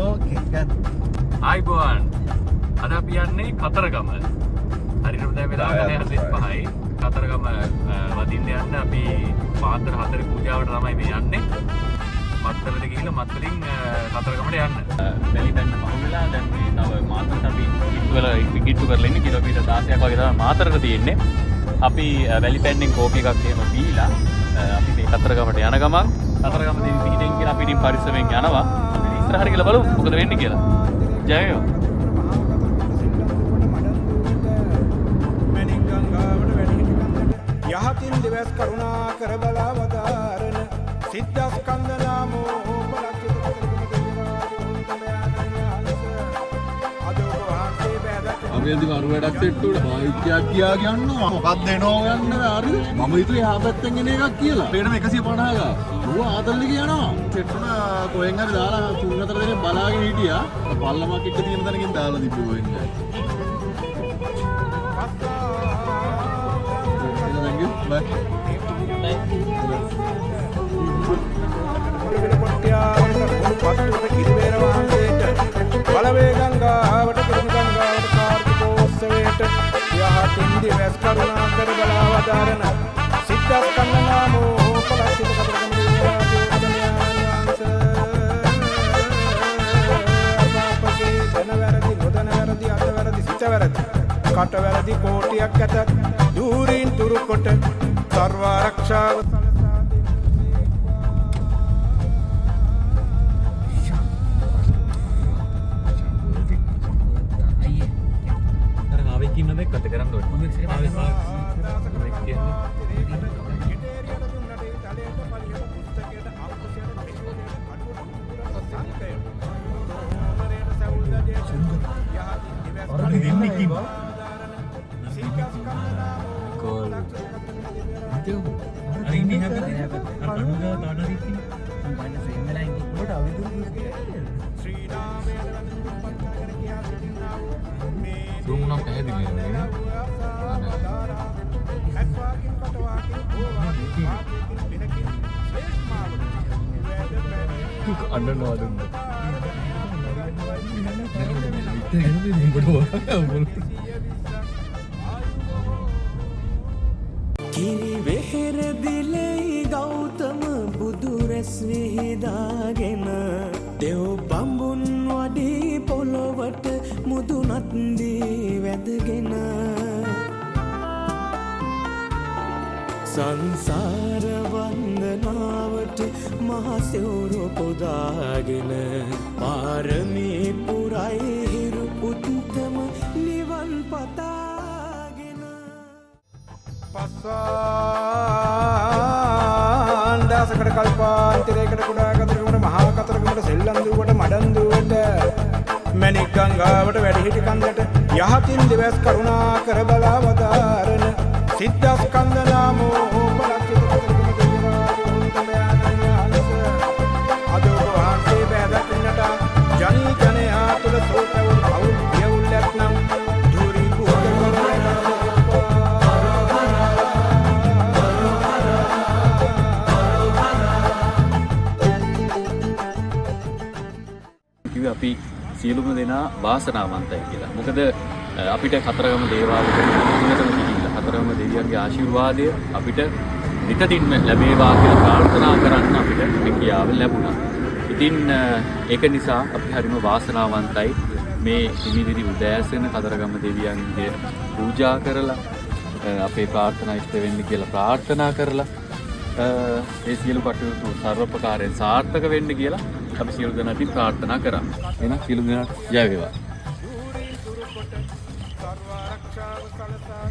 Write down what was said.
ඕකේ ගන්න. ආයිබෝවන්. අද අපි යන්නේ කතරගම. හරියටම දැන් වෙලාව 10:45යි. කතරගම වදින්න යන්න අපි පාන්දර 4 පූජාවට තමයි මේ යන්නේ. මත්තලට ගිහිල්ලා මත්තලින් කතරගමට යන්න. වැලිබැන්න පහු වෙලා දැන් මේ තව මාතරට අපි කිට්ටු වෙලා කිට්ටු කරලා ඉන්නේ කිලෝමීටර් 16ක් වගේ තමයි මාතරට තියෙන්නේ. අපි වැලිපැන්නෙන් කෝපි එකක් එහෙම බීලා අපි මේ කතරගමට යන ගමන් කතරගම දෙවි පිහිටෙන් කියලා අපි ඉතින් පරිස්සමෙන් යනවා. අපි ඉස්සරහට ගිහලා බලමු මොකද වෙන්නේ කියලා. ජය වේවා. යහතින් දෙවැස් කරුණා කර බලා වදාරන සිද්ධස්කන්ධ නාමෝ උපලක්ෂිත කතරගම දෙවිරාජ උත්තමයාණන් වහන්සේ අද ඔබ වහන්සේ බෑදක් අපි අන්තිම අර වැඩක් සෙට් වුණා. බයික් එකක් කියා කියන්න මොකක්ද එනවා යන්න හරිද? මම හිතුවේ එහා පැත්තෙන් එන එකක් කියලා. පේනම 150 ගා. ඌ ආතල් එකේ යනවා. සෙට් වුණා කොහෙන් හරි දාලා තුන් හතර දෙනෙක් බලාගෙන හිටියා. පල්ලමක් එක්ක තියෙන තැනකින් දාලා තිබ්බේ කොහෙන් හරි. Thank you. Bye. පත්තුවට කිරිවේර වහන්සේට බලවේ ගංගාවට කුරුණු ගංගාවට කාර්තිකෝත්සවයට යහතින් දිවැස් කරුණා කර බලා වදාරන සිද්ධස්කන්ධ නාමෝ උපලක්ෂිත කතරගම දෙවිරාජ උත්තමයාණන් වහන්සේ අපගේ දැන වැරදි නොදැන වැරදි අත වැරදි සිත වැරදි කට වැරදි කෝටියක් ඇතත් දූරින් තුරු කොට සර්ව ආරක්ෂාව සලසා දෙන්න. අර ආවෙක් ඉන්න දැක්කද කරන්න ඕනේ. ආවෙක් ආවෙක් කියන්නේ. කෝල්. අර ඉන්නේ එහා පැත්තේ. අර කණු ගාව තව නරික් ඉන්නේ. සූම් නම් පැහැදිලි නේ. අන්නනවා දුන්න. කිරි වෙහෙර දිලෙයි ගෞතම බුදු රැස් විහිදාගෙන දෙව් බඹුන් වඩී පොළොවට මුදුනත් දී වැදගෙන සංසාර වන්දනාවට මහ සිවුරු පුදාගෙන පාරමී පුරයි හිරු උත්තම නිවන් පතාගෙන. පස්වාන් දාසකට කල්පාන්තරයකට කුඩා කතරගමට මහා කතරගමට සෙල්ලන්දුවට මඩන්දුවට මැණික් ගංගාවට වැඩිහිටි කන්දට යහතින් දෙවැස් කරුණා කර බලා වදාරන සිද්ධස්කන්ධ නාමෝ උපලක්ෂිත කතරගම දෙවිරාජ උත්තමයාණන් වහන්සේ අද ඔබ වහන්සේ බෑදකින්නට ජනී ජනයා තුළ සෝතවුල් අවුල් පියවුල් ඇත්නම් ධූරී භූත කිව්වේ අපි සියලුම දෙනා වාසනාවන්තයි කියලා. මොකද අපිට කතරගම දේවාලයට මුදුනටම ගිහිල්ලා කතරගම දෙවියන්ගේ ආශිර්වාදය අපිට නිතදින්ම ලැබේවා කියලා ප්‍රාර්ථනා කරන්න අපිට හැකියාව ලැබුණා. ඉතින් ඒක නිසා අපි හරිම වාසනාවන්තයි මේ හිමිදිරි උදෑසන කතරගම දෙවියන්ගේ පූජා කරලා අපේ ප්‍රාර්ථනා ඉෂ්ට වෙන්න කියලා ප්‍රාර්ථනා කරලා ඒ සියලු කටයුතු සර්ව ප්‍රකාරයෙන් සාර්ථක වෙන්න කියලා අපි සියලු දෙනා ඉතින් ප්‍රාර්ථනා කරා. එහෙනම් සියලු දෙනාට ජය වේවා. සර්ව ආරක්ෂාව සලසා